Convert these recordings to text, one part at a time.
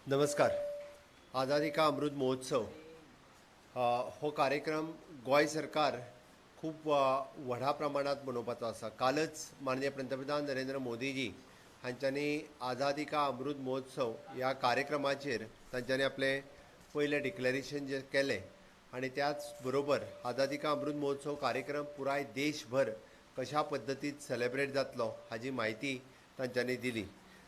नमस्कार. आझादी का अमृत महोत्सव हो कार्यक्रम गोंय सरकार खूब व्हडा प्रमाणात मनोवपाचो आसा. कालच माननीय पंतप्रधान नरेंद्र मोदीजी हांच्यांनी आझादी का अमृत महोत्सव ह्या कार्यक्रमाचेर तांच्यांनी आपलें पयलें डिक्लेरेशन जें केलें आनी त्याच बरोबर आझादी का अमृत महोत्सव कार्यक्रम पुराय देशभर कशा पद्दतीन सेलेब्रेट जातलो हाजी म्हायती तांच्यांनी दिली.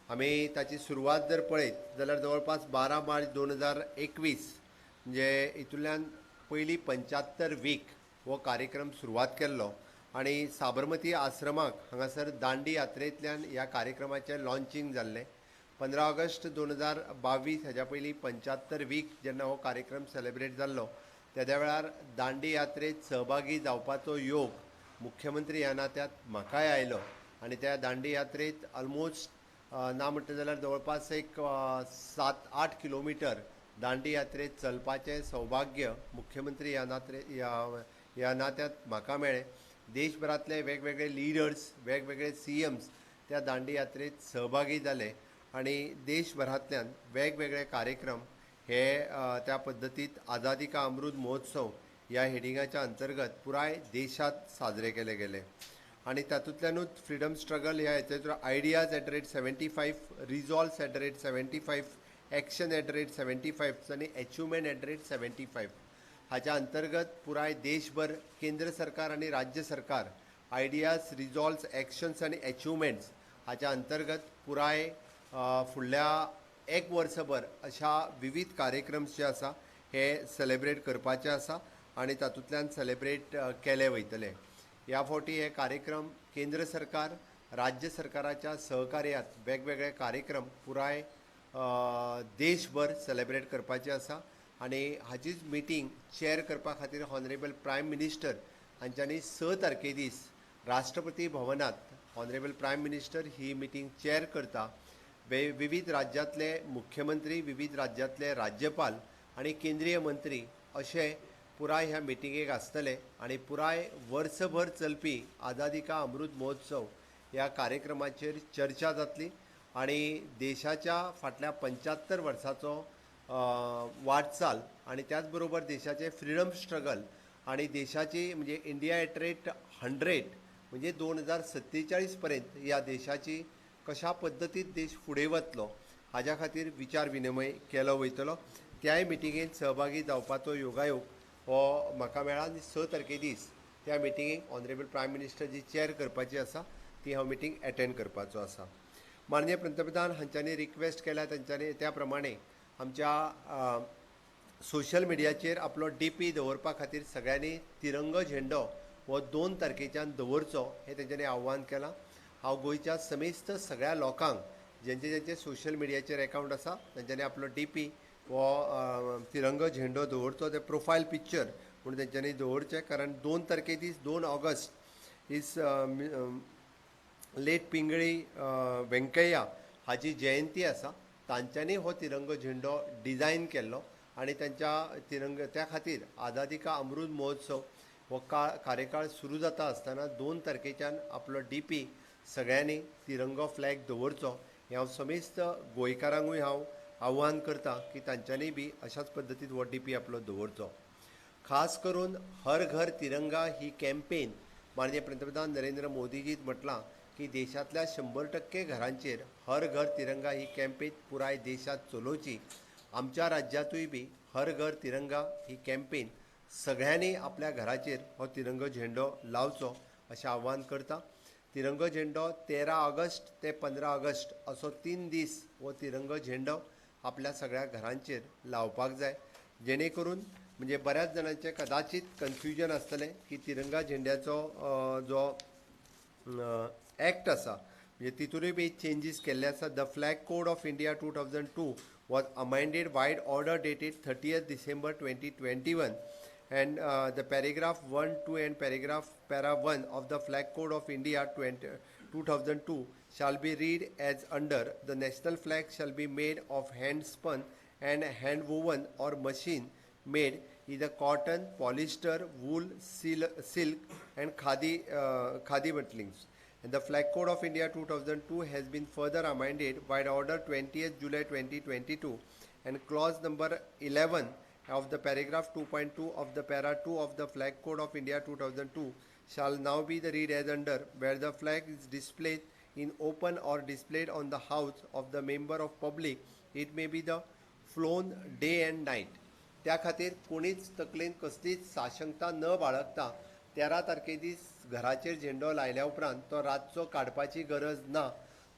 आमी ताची सुरवात जर पळयत जाल्यार जवळपास 12 मार्च 2021 म्हणजे हितूंतल्यान पयली 75 वीक हो कार्यक्रम सुरवात केल्लो आनी साबरमती आश्रमाक हांगासर दांडी यात्रेंतल्यान ह्या कार्यक्रमाचें लॉन्चींग जाल्लें. 15 ऑगस्ट 2022 हाज्या पयलीं 75 वीक जेन्ना हो कार्यक्रम सेलेब्रेट जाल्लो तेद्या वेळार दांडी यात्रेंत सहभागी जावपाचो योग मुख्यमंत्री ह्या नात्यांत म्हाकाय आयलो आनी त्या दांडी यात्रेंत ऑलमोस्ट ना म्हणटा जाल्यार जवळपास एक 7-8 किलोमिटर दांडी यात्रेंत चलपाचें सौभाग्य मुख्यमंत्री ह्या नात्यांत म्हाका मेळ्ळें. देशभरांतले वेगवेगळे लिडर्स, वेगवेगळे सीएम्स त्या दांडी यात्रेंत सहभागी जाले आनी देशभरांतल्यान वेगवेगळे कार्यक्रम हे त्या पद्दतीत आझादी का अमृत महोत्सव ह्या हेडिंगाच्या अंतर्गत पुराय देशांत साजरे केले गेले. आनी तातूंतल्यानूच फ्रिडम स्ट्रगल ह्या हेचो ideas at rate 75, resolves at rate 75, action at rate 75 आनी एचिवमेंट एट रेट 75 हाच्या अंतर्गत पुराय देशभर केंद्र सरकार आनी राज्य सरकार आयडियाज, रिजॉल्व्स, एक्शन्स आनी एचिवमेंट्स हाच्या अंतर्गत पुराय फुडल्या एक वर्सभर अशा विविध कार्यक्रम जे आसा हे सेलेब्रेट करपाचे आसा आनी तातूंतल्यान सेलेब्रेट केले वयतले. ह्या फावटी हे कार्यक्रम केंद्र सरकार, राज्य सरकाराच्या सहकार्यात वेगवेगळे कार्यक्रम पुराय देशभर सेलेब्रेट करपाचे आसा आनी हाचीच मिटींग चॅर करपा खातीर ऑनरेबल प्रायम मिनिस्टर हांच्यांनी 6 तारखे दीस राष्ट्रपती भवनांत ऑनरेबल प्रायम मिनिस्टर ही मिटींग चॅर करता. विविध राज्यांतले मुख्यमंत्री, विविध राज्यांतले राज्यपाल आनी केंद्रीय मंत्री अशे पुराय ह्या मिटिंगेक आसतले आनी पुराय वर्सभर चलपी आझादी का अमृत महोत्सव ह्या कार्यक्रमाचेर चर्चा जातली आनी देशाच्या फाटल्या 75 वर्साचो वाटचाल आनी त्याच बरोबर देशाचें फ्रिडम स्ट्रगल आनी देशाची म्हणजे इंडिया एट रेट 100 म्हणजे 2047 पर्यंत ह्या देशाची कशा पद्दतीन देश फुडें वतलो हाज्या खातीर विचार विनिमय केलो वयतलो. त्याय मिटिंगेंत सहभागी जावपाचो योगायोग हो म्हाका मेळ्ळा आनी 6 तारखे दीस त्या मिटिंगेक ऑनरेबल प्रायम मिनिस्टर जी चॅर करपाची आसा ती हांव मिटींग एटेंड करपाचो आसा. माननीय पंतप्रधान हांच्यांनी रिक्वेस्ट केल्या तांच्यांनी त्या प्रमाणे आमच्या सोशल मिडियाचेर आपलो डी पी दवरपा खातीर सगळ्यांनी तिरंगो झेंडो हो 2 तारखेच्यान दवरचो हें तेंच्यांनी आव्हान केलां. हांव गोंयच्या समेस्त सगळ्या लोकांक जेंचे जेंचे सोशल मिडियाचेर एकावंट आसा तेंच्यांनी आपलो डी पी हो तिरंगो झेंडो दवरचो, ते प्रोफायल पिक्चर म्हूण तेंच्यांनी दवरचें, कारण 2 तारखे दीस 2 August is late Pingali Venkaiah हाजी जयंती आसा. तांच्यांनी हो तिरंगो झेंडो डिजायन केल्लो आनी तांच्या तिरंग त्या खातीर आझादी का अमृत महोत्सव हो कार्यकाळ सुरू जाता आसतना 2 तारखेच्यान आपलो डी पी सगळ्यांनी तिरंगो फ्लॅग दवरचो हें हांव समेस्त गोंयकारांकूय हांव आव्हान करता की तांच्यांनी बी अशाच पद्दतीन हो डी पी आपलो दवरचो. खास करून हर घर तिरंगा ही कॅम्पेन माननीय पंतप्रधान नरेंद्र मोदीजीन म्हटलां की देशांतल्या 100% घरांचेर हर घर तिरंगा ही कॅम्पेन पुराय देशांत चलोवची. आमच्या राज्यांतूय बी हर घर तिरंगा ही कॅम्पेन सगळ्यांनी आपल्या घराचेर हो तिरंगो झेंडो लावचो अशें आव्हान करता. तिरंगो झेंडो 13 ऑगस्ट ते 15 ऑगस्ट असो 3 दीस हो तिरंगो झेंडो आपल्या सगळ्या घरांचेर लावपाक जाय, जेणे करून म्हणजे बऱ्याच जाणांचें कदाचीत कन्फ्युजन आसतलें की तिरंगा झेंड्याचो जो एक्ट आसा म्हणजे तितूनय बी चेंजीस केल्ले आसा. The flag code of India 2002 was amended vide order dated 30th December 2021 and the paragraph 1, 2 and paragraph para 1 of the flag code of India 2002 shall be read as under. The national flag shall be made of hand spun and hand woven or machine made either cotton, polyester, wool, silk and khadi, khadi butlings. And the Flag Code of India 2002 has been further amended by the order 20th July 2022 and clause number 11 of the paragraph 2.2 of the para 2 of the Flag Code of India 2002 shall now be the read as under: where the flag is displayed in open or displayed on the house of the member of public, it may be the flown day and night. त्या खातीर कोणीच तकलेन कसलीच साशंकता न बाळगता 13 तारखे दीस घराचेर झेंडो लायल्या उपरांत तो रातचो काडपाची गरज ना.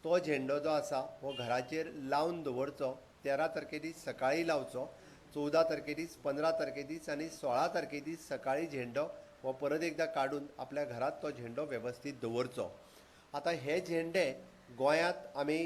तो झेंडो जो आसा हो घराचेर लावन दवरचो. 13 तारखे दीस सकाळीं लावचो, 14 तारखे दीस, 15 तारखे दीस आनी 16 तारखे दीस सकाळीं झेंडो हो परत एकदां काडून आपल्या घरांत तो झेंडो वेवस्थीत दवरचो. आतां हे झेंडे गोंयांत आमी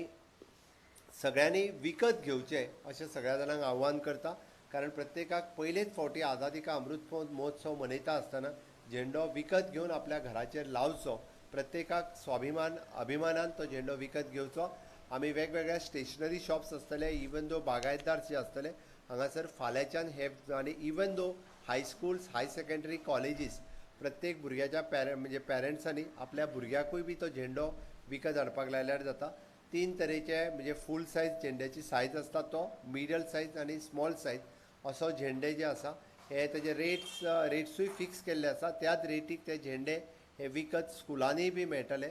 सगळ्यांनी विकत घेवचे अशें सगळ्या जाणांक आव्हान करता, कारण प्रत्येकाक पयलेच फावटी आझादी का अमृत महोत्सव मनयता आसतना झेंडो विकत घेवन आपल्या घराचेर लावचो. प्रत्येकाक स्वाभिमान अभिमानान तो झेंडो विकत घेवचो. आमी वेगवेगळ्या स्टेशनरी शॉप्स आसतले, इवन दो बागायतदार जे आसतले हांगासर फाल्यांच्यान हे, आनी even though high schools, high secondary colleges, प्रत्येक भुरग्याच्या म्हणजे पेरंट्सांनी आपल्या भुरग्याकूय बी तो झेंडो विकत हाडपाक लायल्यार जाता. 3 तरेचे म्हणजे फूल सायज झेंड्याची सायज आसता, तो मिडल सायज आनी स्मॉल सायज असो झेंडे जे आसा हे तेजे रेट्सूय फिक्स केल्ले आसा. त्याच रेटीक ते झेंडे हे विकत स्कुलांनीय बी मेळटले,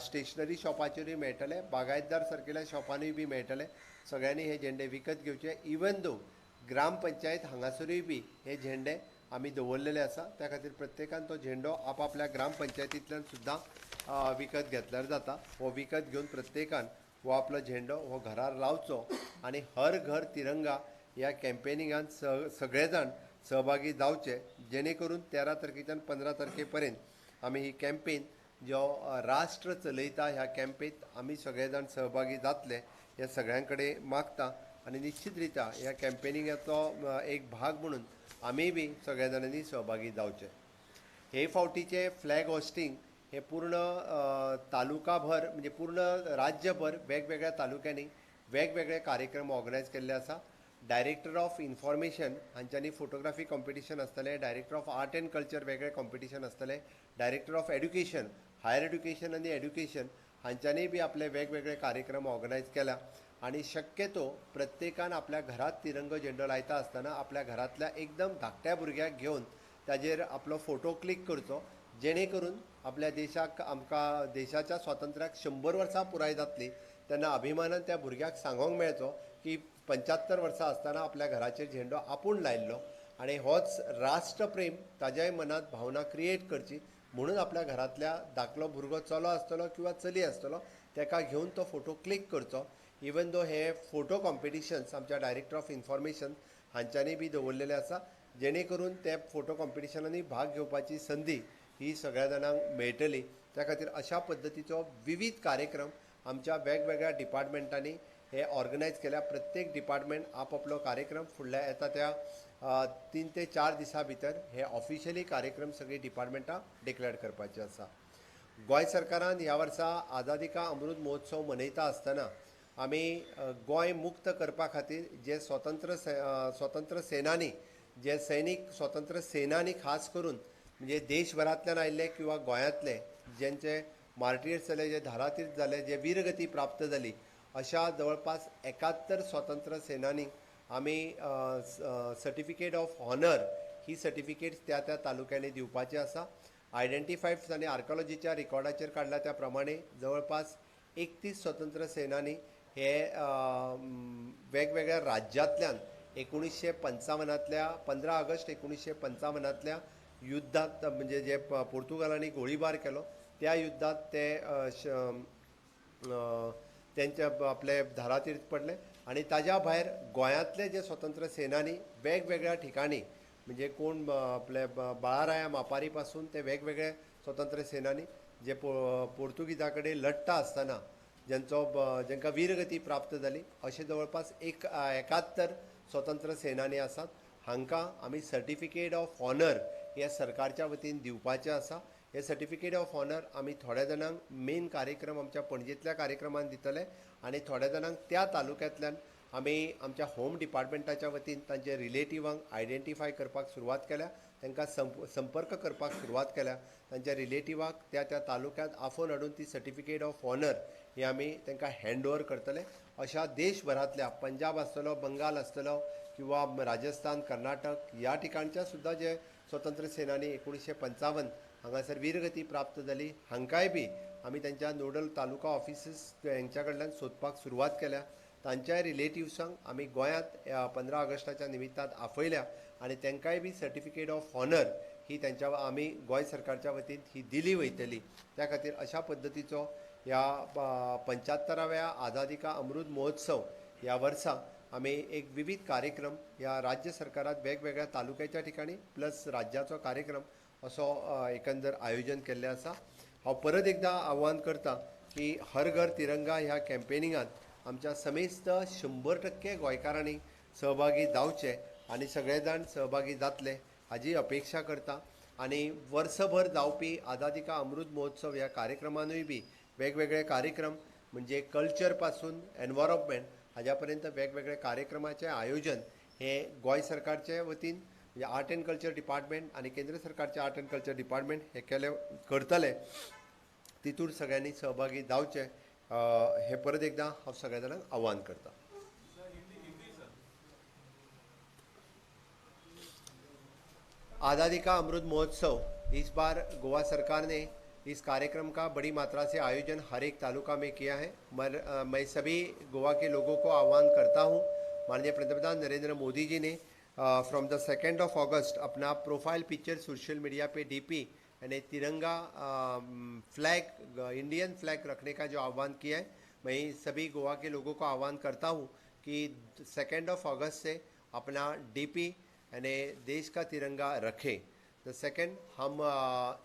स्टेशनरी शॉपाचेरूय मेळटले, बागायतदार सारकेल्या शॉपांनीय बी मेळटले. सगळ्यांनी हे झेंडे विकत घेवचे. इवन दो ग्रामपंचायत हांगासरूय बी हे झेंडे आमी दवरलेले आसा, त्या खातीर प्रत्येकान तो झेंडो आपापल्या ग्रामपंचायतींतल्यान सुद्दां विकत घेतल्यार जाता. हो विकत घेवन प्रत्येकान हो आपलो झेंडो हो घरार लावचो आनी हर घर तिरंगा ह्या कॅम्पेनिंगान सगळे जाण सहभागी जावचे, जेणे करून 13 तारखेच्यान 15 तारखे पर्यंत आमी ही कॅम्पेन जो राष्ट्र चलयता ह्या कॅम्पेन आमी सगळे जाण सहभागी जातले हे सगळ्यां कडेन मागता. आनी निश्चित रित्या ह्या कॅम्पेनिंगाचो एक भाग म्हणून आमी बी सगळ्या जाणांनी सहभागी जावचे. हे फावटीचे फ्लॅग होस्टिंग हे पूर्ण तालुकाभर म्हणजे पूर्ण राज्यभर वेगवेगळ्या तालुक्यांनी वेगवेगळे कार्यक्रम ऑर्गनायज केल्ले आसा. डायरेक्टर ऑफ इन्फॉर्मेशन हांच्यांनी फोटोग्राफी कॉम्पिटिशन आसतलें, director of art and culture वेगळे कॉम्पिटिशन आसतलें, director of education, higher education आनी एड्युकेशन हांच्यांनी बी आपले वेगवेगळे कार्यक्रम ऑर्गनायज केल्या. आनी शक्यतो प्रत्येकान आपल्या घरांत तिरंगो झेंडो लायता आसतना आपल्या घरांतल्या एकदम धाकट्या भुरग्याक घेवन ताजेर आपलो फोटो क्लिक करचो, जेणे करून आपल्या देशाक, आमकां देशाच्या स्वातंत्र्याक 100 वर्सां पुराय जातली तेन्ना अभिमानान त्या भुरग्याक सांगोंक मेळचो की 75 वर्सां आसतना आपल्या घराचेर झेंडो आपूण लायिल्लो. आनी होच राष्ट्रप्रेम ताज्याय मनांत भावना क्रिएट करची म्हणून आपल्या घरांतल्या धाकलो भुरगो चलो आसतलो किंवा चली आसतलो ताका घेवन तो फोटो क्लिक करचो. इवन दो हे फोटो कॉम्पिटिशन्स आमच्या डायरेक्टर ऑफ इन्फॉर्मेशन हांच्यांनी बी दवरलेले आसा, जेणे करून ते फोटो कॉम्पिटिशनांनी भाग घेवपाची संदी ही सगळ्या जाणांक मेळटली. त्या खातीर अशा पद्दतीचो विविध कार्यक्रम आमच्या वेगवेगळ्या डिपार्टमेंटांनी हे ऑर्गनायज केल्या. प्रत्येक डिपार्टमेंट आपआपलो कार्यक्रम फुडल्या येता त्या 3 ते 4 दिसां भितर हे ऑफिशियली कार्यक्रम सगळीं डिपार्टमेंटां डिक्लेअर करपाचे आसा. गोंय सरकारान ह्या वर्सा आझादी का अमृत महोत्सव मनयता आसतना आमी गोंय मुक्त करपा खातीर जे स्वतंत्र सेनानी, जे सैनीक स्वतंत्र सेनानी खास करून म्हणजे देशभरांतल्यान आयिल्ले किंवा गोंयांतले ज्यांचे मार्टियर्स जाले, जे धारातीर्थ जाले, जे वीरगती प्राप्त जाली, अशा जवळपास 71 स्वतंत्र सेनानी आमी सर्टिफिकेट ऑफ ऑनर ही सर्टिफिकेट्स त्या त्या तालुक्यांनी दिवपाची आसा. आयडेंटिफायड आनी आर्कोलॉजीच्या रिकॉर्डाचेर काडला त्या प्रमाणे जवळपास 31 स्वतंत्र सेनानी हे वेगवेगळ्या राज्यांतल्यान 1955 15 ऑगस्ट 1955 युद्धात म्हणजे जे पोर्तुगालांनी गोळीबार केलो त्या युद्धात ते त्यांच्या आपले धारातीर्थ पडले. आनी ताज्या भायर गोंयांतले जे स्वतंत्र सेनानी वेगवेगळ्या ठिकाणी म्हणजे कोण आपले बाळाराया मापारी पासून ते वेगवेगळे स्वतंत्र सेनानी जे पोर्तुगीजा कडेन लढटा आसतना ज्यांचो जांकां वीरगती प्राप्त जाली अशे जवळपास 71 स्वतंत्र सेनानी आसात. हांकां आमी सर्टिफिकेट ऑफ ऑनर हे सरकारच्या वतीन दिवपाचें आसा. हे सर्टिफिकेट ऑफ ऑनर आमी थोड्या जाणांक मेन कार्यक्रम आमच्या पणजेंतल्या कार्यक्रमान दितले आनी थोड्या जाणांक त्या तालुक्यांतल्यान आमी आमच्या होम डिपार्टमेंटाच्या वतीन तांचे रिलेटिवांक आयडेंटिफाय करपाक सुरवात केल्या, तांकां संपर्क करपाक सुरवात केल्या. तांच्या रिलेटिवाक त्या त्या तालुक्यांत आफोवन हाडून ती सर्टिफिकेट ऑफ ऑनर ही आमी तांकां हँड ओवर करतले. अशा देशभरांतल्या, पंजाब आसतलो, बंगाल आसतलो किंवा राजस्थान, कर्नाटक ह्या ठिकाणच्या सुद्दां जे स्वतंत्र सेनानी 1955 हांगासर वीरगती प्राप्त जाली, हांकांय बी आमी तांच्या नोडल तालुका ऑफिसीस हेंच्या कडल्यान सोदपाक सुरवात केल्या. तांच्याय रिलेटिव्सांक आमी गोंयांत 15 ऑगस्टाच्या निमित्तान आपयल्या आनी तांकांय बी सर्टिफिकेट ऑफ ऑनर ही तांच्या आमी गोंय सरकारच्या वतीन ही दिली वयतली. त्या खातीर अशा पद्दतीचो ह्या 75व्या आझादी का अमृत महोत्सव ह्या वर्सा आमी एक विविध कार्यक्रम ह्या राज्य सरकारात वेगवेगळ्या तालुक्याच्या ठिकाणी प्लस राज्याचो कार्यक्रम असो एकंदर आयोजन केल्लें आसा. हांव परत एकदां आव्हान करता की हर घर तिरंगा ह्या कॅम्पेनिंगांत आमच्या समेस्त 100% गोंयकारांनी सहभागी जावचे आनी सगळे जाण सहभागी जातले हाजी अपेक्षा करता. आनी वर्सभर जावपी आझादी का अमृत महोत्सव ह्या कार्यक्रमानूय बी वेगवेगळे कार्यक्रम म्हणजे कल्चर पासून एनवायरमेंट हाज्या पर्यंत वेगवेगळे कार्यक्रमाचें आयोजन हे गोंय सरकारचे वतीन म्हणजे आर्ट एंड कल्चर डिपार्टमेंट आनी केंद्र सरकारचे आर्ट एंड कल्चर डिपार्टमेंट हे केले करतले. तितूर सगळ्यांनी सहभागी जावचे हे परत एकदां हांव सगळ्या जाणांक आव्हान करता. आज़ादी का अमृत महोत्सव इस बार गोवा सरकार ने इस कार्यक्रम का बड़ी मात्रा से आयोजन हर एक तालुका में किया है. मैं सभी गोवा के लोगों को आह्वान करता हूँ, माननीय पंतप्रधान नरेंद्र मोदी जी ने from the 2nd of August अपना profile picture social media pay DP यानी तिरंगा फ्लैग, इंडियन फ्लैग रखने का जो आह्वान किया है, मैं सभी गोवा के लोगों को आह्वान करता हूँ कि 2nd of August से अपना डीपी यानी देश का तिरंगा रखें. The second, हम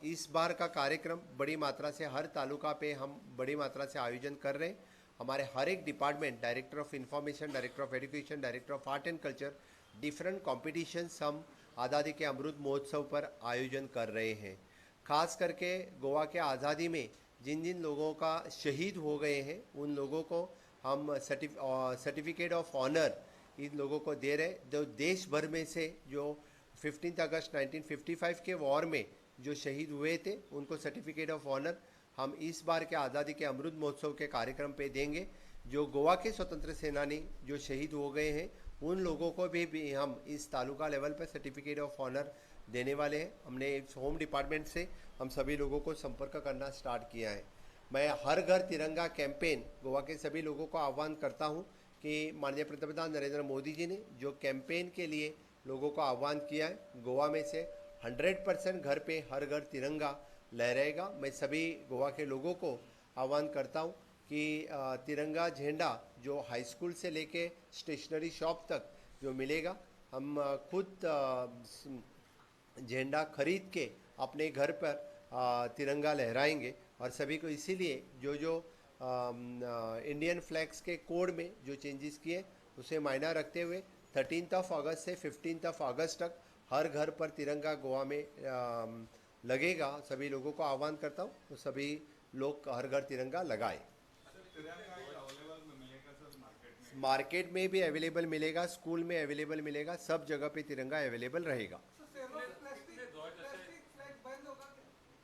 इस बार का कार्यक्रम बड़ी मात्रा से हर तालुका पे हम बड़ी मात्रा से आयोजन कर रहे हैं. हमारे हर एक department, director of information, director of education, director of art and culture, different competitions हम आज़ादी के अमृत महोत्सव पर आयोजन कर रहे हैं. खास करके गोवा के आज़ादी में जिन जिन लोगों का शहीद हो गए हैं उन लोगों को हम सर्टिफिकेट ऑफ ऑनर इन लोगों को दे रहे हैं. जो देश भर में से जो 15 अगस्त 1955 के वॉर में जो शहीद हुए थे उनको सर्टिफिकेट ऑफ ऑनर हम इस बार के आज़ादी के अमृत महोत्सव के कार्यक्रम पे देंगे. जो गोवा के स्वतंत्र सेनानी जो शहीद हो गए हैं उन लोगों को भी हम इस तालुका लेवल पर सर्टिफिकेट ऑफ ऑनर देने वाले हैं. हमने होम डिपार्टमेंट से हम सभी लोगों को संपर्क करना स्टार्ट किया है. मैं हर घर तिरंगा कैंपेन गोवा के सभी लोगों को आह्वान करता हूँ कि माननीय पंतप्रधान नरेंद्र मोदी जी ने जो कैंपेन के लिए लोगों को आह्वान किया है, गोवा में से 100% घर पे हर घर तिरंगा लहराएगा. मैं सभी गोवा के लोगों को आह्वान करता हूँ कि तिरंगा झंडा जो हाई स्कूल से लेके स्टेशनरी शॉप तक जो मिलेगा, हम खुद झंडा खरीद के अपने घर पर तिरंगा लहराएंगे. और सभी को इसीलिए जो जो इंडियन फ्लैग्स के कोड में जो चेंजेस किए उसे मायना रखते हुए 13 ऑफ अगस्त से 15 ऑफ अगस्त तक हर घर पर तिरंगा गोवा में लगेगा. सभी लोगों को आह्वान करता हूँ तो सभी लोग हर घर तिरंगा लगाए. मार्केट में भी अवेलेबल मिलेगा, स्कूल में अवेलेबल मिलेगा, सब जगह पे तिरंगा अवेलेबल रहेगा.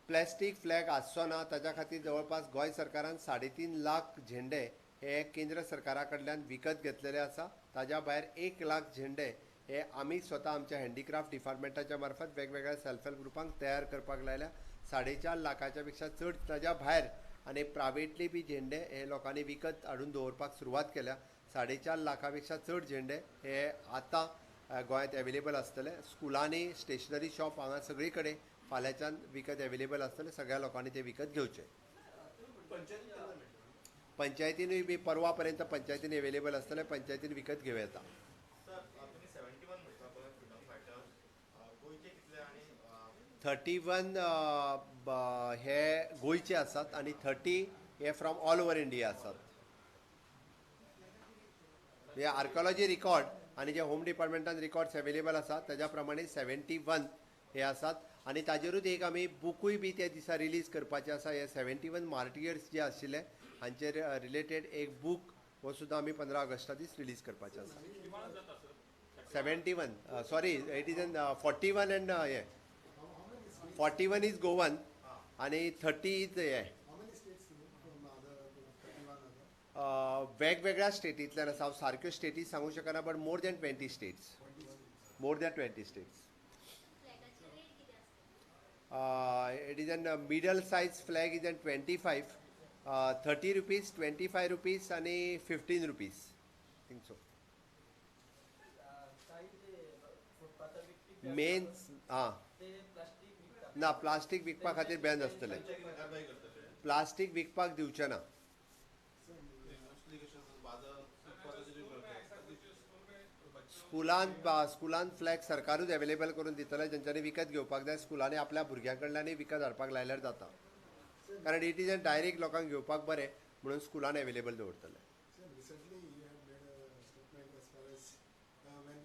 प्लास्टिक फ्लॅग आसचो ना ताच्या खातीर जवळपास गोंय सरकारान 3.5 लाख झेंडे हे केंद्र सरकारा कडल्यान विकत घेतलेले आसा. ताज्या भायर 1 लाख झेंडे हे आमी स्वता आमच्या हँडीक्राफ्ट डिपार्टमेंटाच्या मार्फत वेगवेगळ्या सेल्फ हेल्प ग्रुपांक तयार करपाक लायल्या. 4.5 लाखाच्या पेक्षा चड ताज्या भायर आनी प्रायवेटली बी झेंडे हे लोकांनी विकत हाडून दवरपाक सुरवात केल्या. 4.5 लाखा पेक्षा चड झेंडे हे आतां गोंयांत अवेलेबल आसतले. स्कुलांनी, स्टेशनरी शॉप हांगा सगळी कडेन फाल्यांच्यान विकत अवेलेबल आसतले. सगळ्या लोकांनी ते विकत घेवचे. पंचायतीनूय बी परवा पर्यंत पंचायतीन अवेलेबल आसतले, पंचायतीन विकत घेवं येता. 31 हे गोंयचे आसात आनी 30 हे फ्रॉम ऑल ओवर इंडिया आसात. हे आर्किओलॉजी रिकॉर्ड आनी जे होम डिपार्टमेंटान रिकॉर्ड्स अवेलेबल आसात ताज्या प्रमाणे 71 हे आसात. आनी ताजेरूच एक आमी बुकूय बी त्या दिसा रिलीज करपाचे आसा. हे 71 मार्टियर्स जे आशिल्ले हांचेर रिलेटेड एक बूक हो सुद्दां आमी 15 ऑगस्टा दीस रिलीज करपाचे आसा. 71, sorry, it is an 41 and हे 41 is Goan आनी 30 is हे. How many states from other 31 other? वेगवेगळ्या स्टेटींतल्यान आसा. हांव सारक्यो स्टेटी सांगूंक शकना, but more than 20 states, more than 20 states. फ्लॅगाचे rate कितें आसतले? It is an middle size flag is an 25, 30 rupees, 25 rupees आनी 15 रुपीज, थिंक सो. काही जे फुटपाथार विकपी मेन आं ते प्लास्टीक विकता. ना, प्लास्टीक विकपा खातीर बॅन आसतलें. प्लास्टीक विकपाक दिवचें ना. मोस्टली कशें आसा, बाजार फुटपाथाचेर स्कुलान फ्लॅग सरकारूच एवेलेबल करून दितले. जेंच्यांनी विकत घेवपाक जाय, स्कुलांनी आपल्या भुरग्यां कडल्यानूय विकत हाडपाक लायल्यार जाता, कारण it is an direct लोकांक घेवपाक बरें म्हणून स्कुलान एवेलेबल दवरतले. Sir, recently you had made a statement as far as when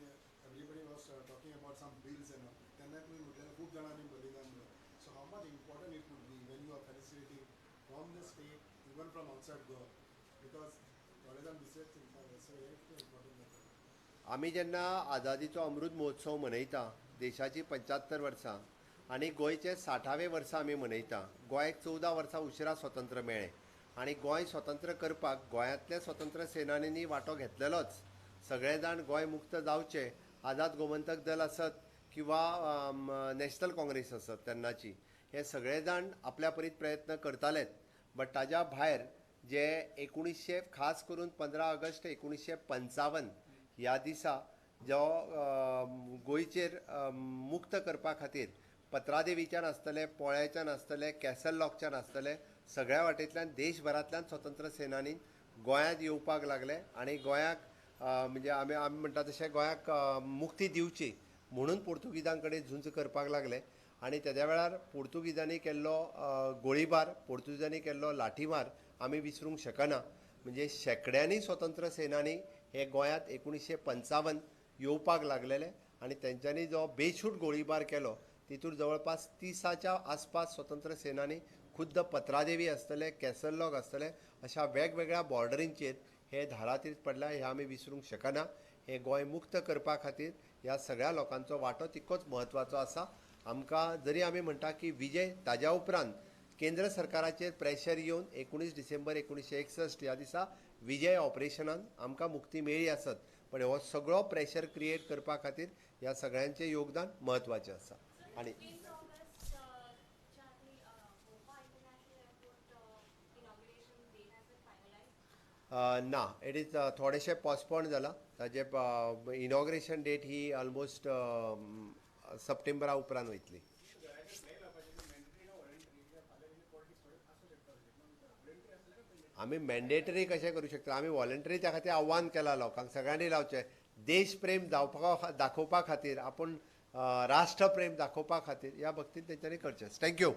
everybody was talking about some bills and all. तेन्ना तुमी म्हटलें खूब जाणांनी बलिदान दिलें. So how much important it would be when you are felicitating from the state, even from outside Goa, because थोडे जाण दुसरेच चिंतताले. So हें कितें इम्पॉर्टंट जाता? आमी जेन्ना आझादीचो अमृत महोत्सव मनयता, देशाची 75 वर्सां आनी गोंयचे 60वें वर्सा आमी मनयता. गोंयाक 14 वर्सां उसरां स्वतंत्र मेळ्ळें आनी गोंय स्वतंत्र करपाक गोंयांतले स्वतंत्र सेनानींनी वांटो घेतलेलोच. सगळे जाण गोंय मुक्त जावचें, आझाद गोमंतक दल आसत किंवा नॅशनल काँग्रेस आसत तेन्नाची, हे सगळे जाण आपल्या परीत प्रयत्न करतालेच. बट ताज्या भायर जे 1900, खास करून 15 ऑगस्ट 1955 ह्या दिसा जो गोंयचेर मुक्त करपा खातीर पत्रादेवीच्यान आसतलें, पोळ्याच्यान आसतलें, कॅसल लॉकच्यान आसतलें, सगळ्या वाटेंतल्यान देशभरांतल्यान स्वतंत्र सेनानी गोंयांत येवपाक लागले आनी गोंयाक म्हणजे आमी म्हणटा तशें गोंयाक मुक्ती दिवची म्हणून पोर्तुगिजां कडेन झुंज करपाक लागले. आनी तेद्या वेळार पोर्तुगिजांनी केल्लो गोळीबार, पोर्तुगिजांनी केल्लो लाठीमार आमी विसरूंक शकना. म्हणजे शेंकड्यांनी स्वतंत्र सेनानी हे गोंयांत 1955 येवपाक लागलेले आनी तेंच्यांनी जो बेछूट गोळीबार केलो तितूर जवळपास 30च्या आसपास स्वतंत्र सेनानी खुद्द पत्रादेवी आसतले, कॅसल लॉक आसतले, अशा वेगवेगळ्या बॉर्डरींचेर हे धारातीर्थ पडल्या, हे आमी विसरूंक शकना. हे गोंय मुक्त करपा खातीर ह्या सगळ्या लोकांचो वांटो तितकोच म्हत्वाचो आसा. आमकां जरी आमी म्हणटा की विजय, ताज्या उपरांत केंद्र सरकाराचेर प्रेशर येवन 19 डिसेंबर 1961 ह्या दिसा विजय ऑपरेशनान आमकां मुक्ती मेळ्ळी आसत, पण हो सगळो प्रेशर क्रिएट करपा खातीर ह्या सगळ्यांचें योगदान म्हत्वाचें आसा. आनी 15 ऑगस्ट च्या आदी Mopa international airport inauguration date has been finalized? ना, it is थोडेशें पोस्टपोन जाला. ताजें इनॉग्रेशन डेट ही ऑलमोस्ट सप्टेंबरा उपरांत वयतली. आमी मॅन्डेटरी कशें करूं शकता? आमी वॉलंटरी त्या खातीर आव्हान केलां लोकांक, सगळ्यांनी लावचें. देशप्रेम दाखोवपा खातीर, आपूण राष्ट्रप्रेम दाखोवपा खातीर ह्या बाबतींत तेंच्यांनी करचें. Thank you.